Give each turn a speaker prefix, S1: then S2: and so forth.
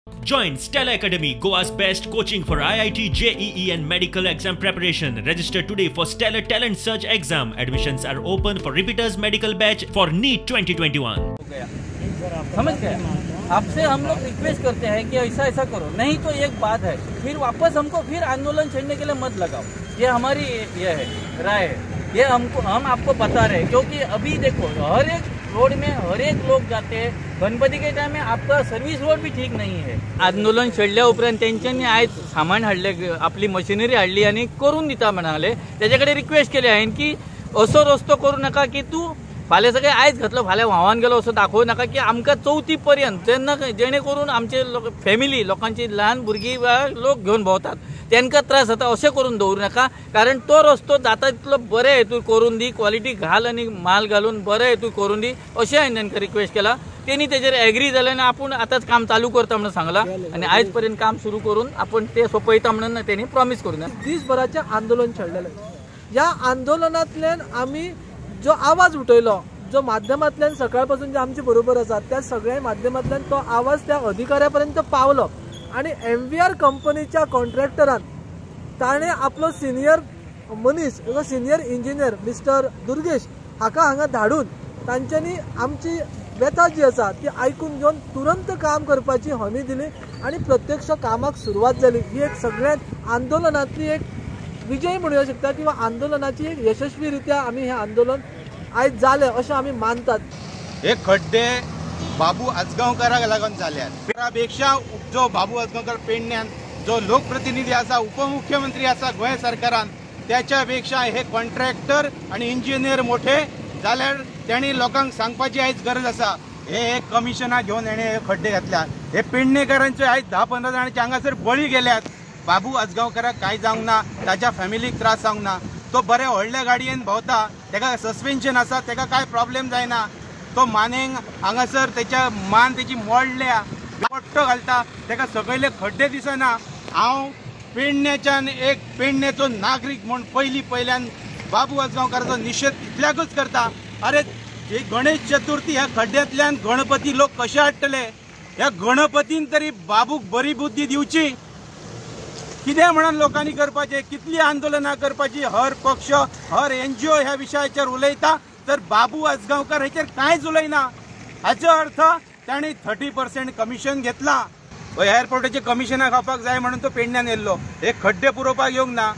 S1: Join Stella Academy, Goa's best coaching for IIT, JEE and medical exam preparation. Register today for Stellar Talent Search exam. Admissions are open for repeaters medical batch for NEET 2021.
S2: समझ गए? आपसे हम लोग request करते हैं कि ऐसा ऐसा करो, नहीं तो एक बात है, फिर वापस हमको फिर आंदोलन छेड़ने के लिए मत लगाओ। ये हमारी ये है राय है, ये हमको हम आपको बता रहे हैं, क्योंकि अभी देखो हर एक रोड में हर एक लोग जाते हैं। गणपती के टाइम में आपका सर्विस रोड भी ठीक नहीं है। आंदोलन छेडल्या उपरांत तेंच्यांनी आयज सामान हाडले, आपली मशिनरी हाडली आनी करून दिता म्हणाले। तेजे कडेन रिक्वेस्ट केली हांवें की असो रस्तो करूं नाका की तूं फाल्यां सगळें आयज घातलो फाल्यां व्हांवान गेलो असो दाखोवं नाका, की आमकां चवथी पर्यंत जेन्ना जेणे करून आमचे फॅमिली लोकांची ल्हान भुरगीं वा लोक घेवन भोंवतात तेंकां त्रास जाता अशें करून दवरूं नाका, कारण तो रस्तो जाता तितलो बरें हेतून करून दी, क्वॉलिटी घाल आनी माल घालून बरें हेतून करून दी अशें हांवें तेंकां रिक्वेस्ट केला। तेणी तेजेर एग्री जालें आनी आपूण आतांच काम चालू करता म्हणून सांगलां आनी आयज पर्यंत काम सुरू करून आपूण ते सोंपयता म्हणून तेणी प्रॉमीस करून
S3: दीसभराचें आंदोलन छेडलेलें। ह्या आंदोलनांतल्यान आमी जो आवाज उठयलो, जो माध्यमांतल्यान सकाळ पासून जे आमचे बरोबर आसात त्या सगळ्या माध्यमांतल्यान तो आवाज त्या अधिकाऱ्या पर्यंत पावलो आनी MVR कंपनीच्या कॉन्ट्रॅक्टरान ताणें आपलो सिनियर मनीस, सिनियर इंजिनियर मिस्टर दुर्गेश हाका हांगा धाडून तांच्यांनी आमची व्यथा जी आसा ती आयकून घेवन तुरंत काम करपाची हमी दिली आनी प्रत्यक्ष कामाक सुरवात जाली। ही एक सगळ्यात आंदोलनांतली एक विजय म्हणू शकता किंवा आंदोलनाची एक यशस्वी रित्या आमी हे आंदोलन आयज जालें अशें आमी मानतात।
S4: हे खड्डे बाबू आजगांवकाराक लागून जाल्यात। पेक्षा जो बाबू आजगांवकार पेडण्यान जो लोकप्रतिनिधी आसा, उपमुख्यमंत्री आसा गोंय सरकारान, त्याच्या पेक्षा हे कॉन्ट्रॅक्टर आनी इंजिनियर मोठे जाल्यार तेणी लोकांक सांगपाची आयज गरज आसा। हे कमिशनां घेवन हेणे हे खड्डे घातल्या। हे पेडणेकारांचे आयज 10-15 जाणांचे हांगासर बळी गेल्यात। बाबू आजगांवकाराक कांय जावंक ना, ताच्या फॅमिलीक त्रास जावंक ना, तो बरे व्हडल्या गाडयेन भोंवता, तेका सस्पेन्शन आसा, तेका कांय प्रॉब्लेम जायना। तो मानेंक हांगासर तेच्या मान तेची मोडल्या, पट्टो घालता, तेका सकयले खड्डे दिसना। हांव पेडण्याच्यान एक पेडण्याचो नागरीक म्हूण पयली पयल्यान बाबू आजगांवकाराचो निशेध इतल्याकूच करता। अरे ही गणेश चतुर्थी ह्या खड्ड्यांतल्यान गणपती लोक कशे हाडटले? ह्या गणपतीन तरी बाबूक बरी बुद्धी दिवची। कितें म्हणून लोकांनी करपाचें, कितली आंदोलनां करपाची? हर पक्ष, हर NGO ह्या विशयाचेर उलयता, तर बाबू आजगांवकार हेचेर कांयच उलयना। हाचो अर्थ ताणें 30% कमिशन घेतला। एअरपोर्टाचें कमिशनां खावपाक जाय म्हणून तो पेडण्यान येयल्लो, हे खड्डे पुरोवपाक येवंक ना।